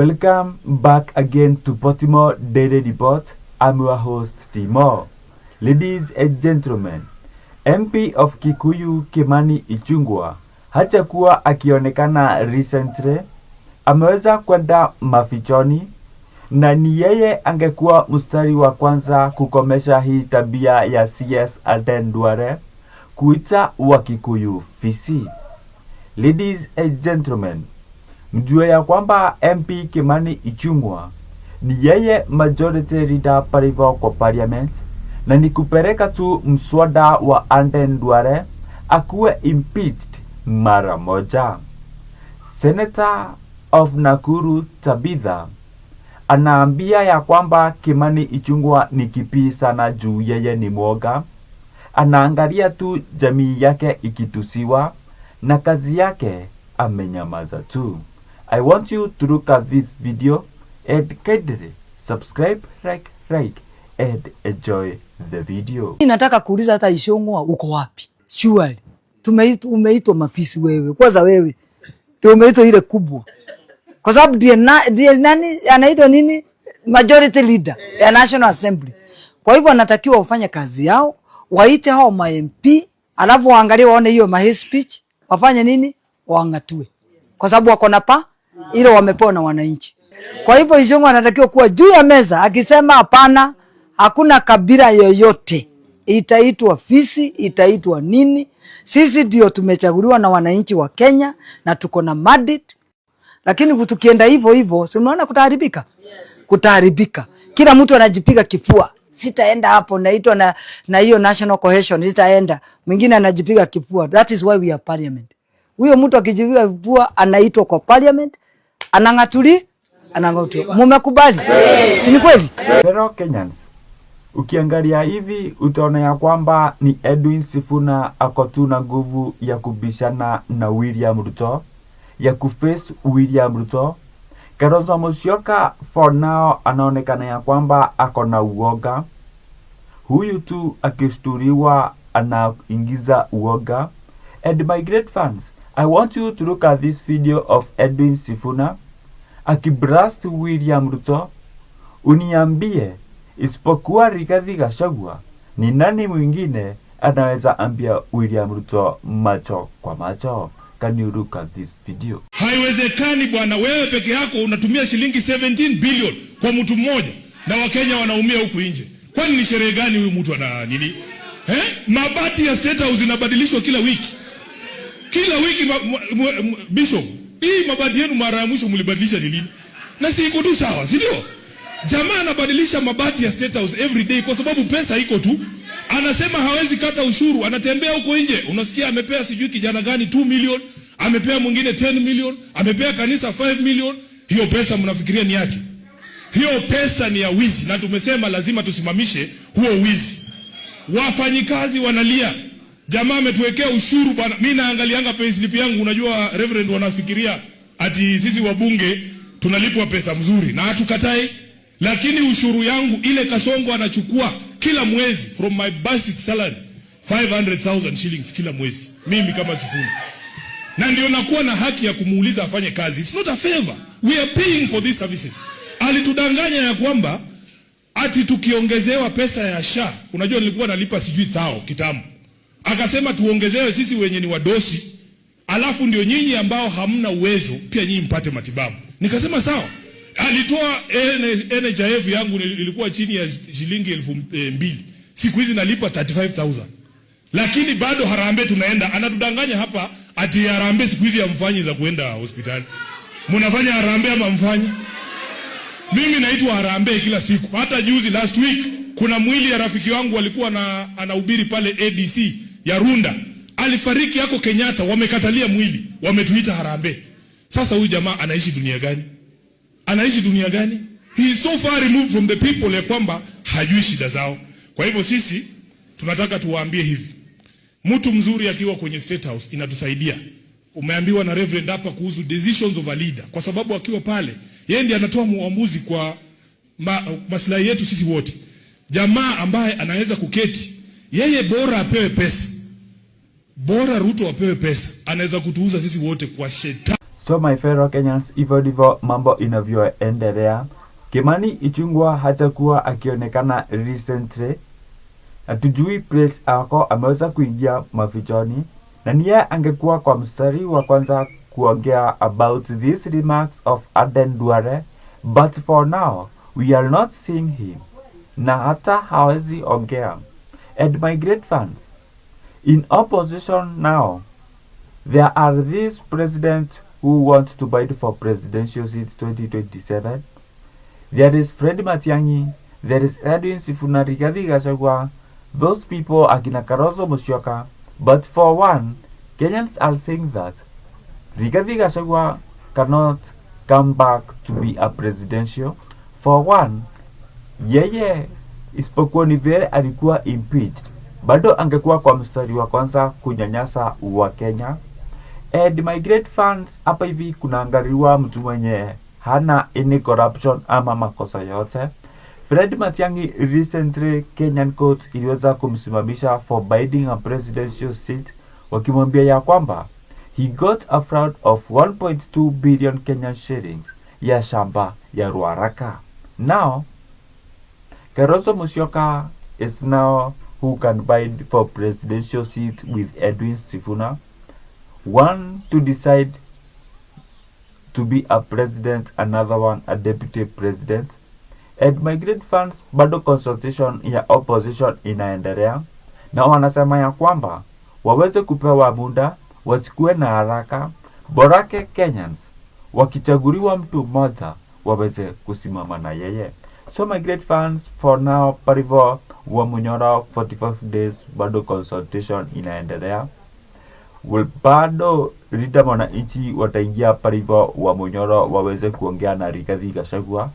Welcome back again to Portimore Daily Report. I'm your host Timo. Ladies and gentlemen, MP of Kikuyu Kimani Ichung'wah hajakuwa akionekana recently, ameweza kwenda mafichoni na ni yeye angekuwa mstari wa kwanza kukomesha hii tabia ya CS Aden Duale kuita Wakikuyu fisi. Ladies and gentlemen, mjue ya kwamba MP Kimani Ichung'wah ni yeye majority leader pale hivyo kwa parliament, na ni kupeleka tu mswada wa Aden Duale akuwe impeached mara moja. Senator of Nakuru Tabitha anaambia ya kwamba Kimani Ichung'wah ni kipii sana juu yeye ni mwoga, anaangalia tu jamii yake ikitusiwa na kazi yake amenyamaza tu. I want you to look at this video and kindly subscribe, like and enjoy the video. Mimi nataka kuuliza hata Ichung'wah uko wapi? Surely. Tumeitwa, umeitwa mafisi wewe. Kwanza wewe. Ndio umeitwa ile kubwa. Kwa sababu ndiye nani anaitwa nini? Majority leader ya National Assembly. Kwa hivyo anatakiwa wafanye kazi yao, waite hao ma MP, alafu waangalie waone hiyo ma hate speech, wafanye nini? Waangatue. Kwa sababu wako na pa ile wamepewa na wananchi. Kwa hivyo Ichung'wah anatakiwa kuwa juu ya meza akisema hapana, hakuna kabila yoyote itaitwa fisi, itaitwa nini. Sisi ndio tumechaguliwa na wananchi wa Kenya na tuko na mandate, lakini tukienda hivyo hivyo, si unaona kutaharibika? Kutaharibika. Kila mtu anajipiga kifua, sitaenda hapo, naitwa na hiyo national cohesion, sitaenda. Mwingine anajipiga kifua. That is why we have parliament. Huyo mtu akijipiga kifua anaitwa kwa parliament, anang'atuli anang'atuliwa. Mumekubali? Si ni kweli? Fellow Kenyans, ukiangalia hivi utaona ya kwamba ni Edwin Sifuna ako tu na nguvu ya kubishana na William Ruto, ya kuface William Ruto. Kalonzo Musyoka for now anaonekana ya kwamba ako na uoga. Huyu tu akishtuliwa anaingiza uoga. And my great fans, I want you to look at this video of Edwin Sifuna akiblast William Ruto. Uniambie, isipokuwa Rigathi Gachagua, ni nani mwingine anaweza ambia William Ruto macho kwa macho? Can you look at this video? Haiwezekani bwana, wewe peke yako unatumia shilingi 17 billion kwa mtu mmoja na Wakenya wanaumia huku nje. Kwani ni sherehe gani huyu mtu ana nini? Eh? Mabati ya State House inabadilishwa kila wiki. Kila wiki Bishop, hii mabati yenu mara ya mwisho mlibadilisha ni lini? Na si iko tu sawa, si ndio? Jamaa anabadilisha mabati ya State House every day kwa sababu pesa iko tu. Anasema hawezi kata ushuru, anatembea huko nje. Unasikia amepea sijui kijana gani 2 million, amepea mwingine 10 million, amepea kanisa 5 million. Hiyo pesa mnafikiria ni yake? Hiyo pesa ni ya wizi, na tumesema lazima tusimamishe huo wizi. Wafanyikazi wanalia, jamaa ametuwekea ushuru bwana. Mimi naangalianga payslip yangu, unajua Reverend, wanafikiria ati sisi wabunge tunalipwa pesa mzuri, na hatukatai, lakini ushuru yangu ile Kasongo anachukua kila mwezi from my basic salary 500,000 shillings kila mwezi, mimi kama Sifuna, na ndio nakuwa na haki ya kumuuliza afanye kazi. It's not a favor, we are paying for these services. Alitudanganya ya kwamba ati tukiongezewa pesa ya SHA, unajua nilikuwa nalipa sijui thao kitambo, akasema tuongezewe sisi wenye ni wadosi, alafu ndio nyinyi ambao hamna uwezo pia nyinyi mpate matibabu. Nikasema sawa. Alitoa NHIF yangu ilikuwa chini ya shilingi 2,000, siku hizi nalipa 35,000, lakini bado harambee tunaenda. Anatudanganya hapa ati harambee siku hizi hamfanyi za kuenda hospitali. Mnafanya harambee ama mfanyi? Mimi naitwa harambee kila siku. Hata juzi last week kuna mwili ya rafiki wangu alikuwa na anahubiri pale ADC ya Runda, alifariki yako Kenyatta, wamekatalia mwili, wametuita harambee. Sasa huyu jamaa anaishi dunia gani? Anaishi dunia gani? He is so far removed from the people ya kwamba hajui shida zao. Kwa hivyo sisi tunataka tuwaambie hivi, mtu mzuri akiwa kwenye State House inatusaidia. Umeambiwa na Reverend hapa kuhusu decisions of a leader, kwa sababu akiwa pale yeye ndiye anatoa muamuzi kwa maslahi yetu sisi wote. Jamaa ambaye anaweza kuketi yeye, bora apewe pesa, bora Ruto apewe pesa, anaweza kutuuza sisi wote kwa shetani. So my fellow Kenyans, hivyo ndivyo mambo inavyoendelea. Kimani Ichung'wah hajakuwa akionekana recently. Hatujui place ako ameweza kuingia mafichoni, na ni yeye angekuwa kwa mstari wa kwanza kuongea about these remarks of Aden Duale, but for now we are not seeing him, na hata hawezi ongea. And my great fans, in opposition now, there are these presidents who want to bid for presidential seat 2027. There is Fred Matiang'i, there is Edwin Sifuna, Rigathi Gachagua, those people akina Kalonzo Musyoka. But for one, Kenyans are saying that Rigathi Gachagua cannot come back to be a presidential. For one, yeye isipokuwa ni vile alikuwa impeached, bado angekuwa kwa mstari wa kwanza kunyanyasa Wakenya. And my great fans, hapa hivi kunaangaliwa mtu mwenye hana any corruption ama makosa yote. Fred Matiang'i recently Kenyan court iliweza kumsimamisha for bidding a presidential seat, wakimwambia ya kwamba he got a fraud of 1.2 billion Kenyan shillings ya shamba ya Ruaraka. Now, Kalonzo Musyoka is now who can bid for presidential seat with Edwin Sifuna. One to decide to be a president, another one a deputy president. And my great fans, bado consultation ya opposition inaendelea, na wanasema ya kwamba waweze kupewa muda, wasikuwe na haraka, borake Kenyans wakichaguliwa mtu mmoja waweze kusimama na yeye. So my great fans, for now parivo Wamunyoro 45 days bado consultation inaendelea. Well, bado Linda Mwananchi wataingia parivo Wamunyoro waweze kuongea na Rigathi Gachagua,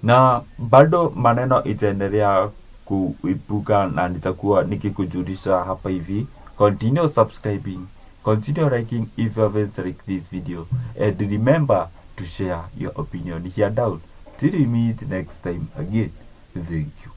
na bado maneno itaendelea kuibuka na nitakuwa nikikujulisha hapa hivi. Continue subscribing, continue liking if you haven't liked this video, and remember to share your opinion here down. Till we meet next time again, thank you.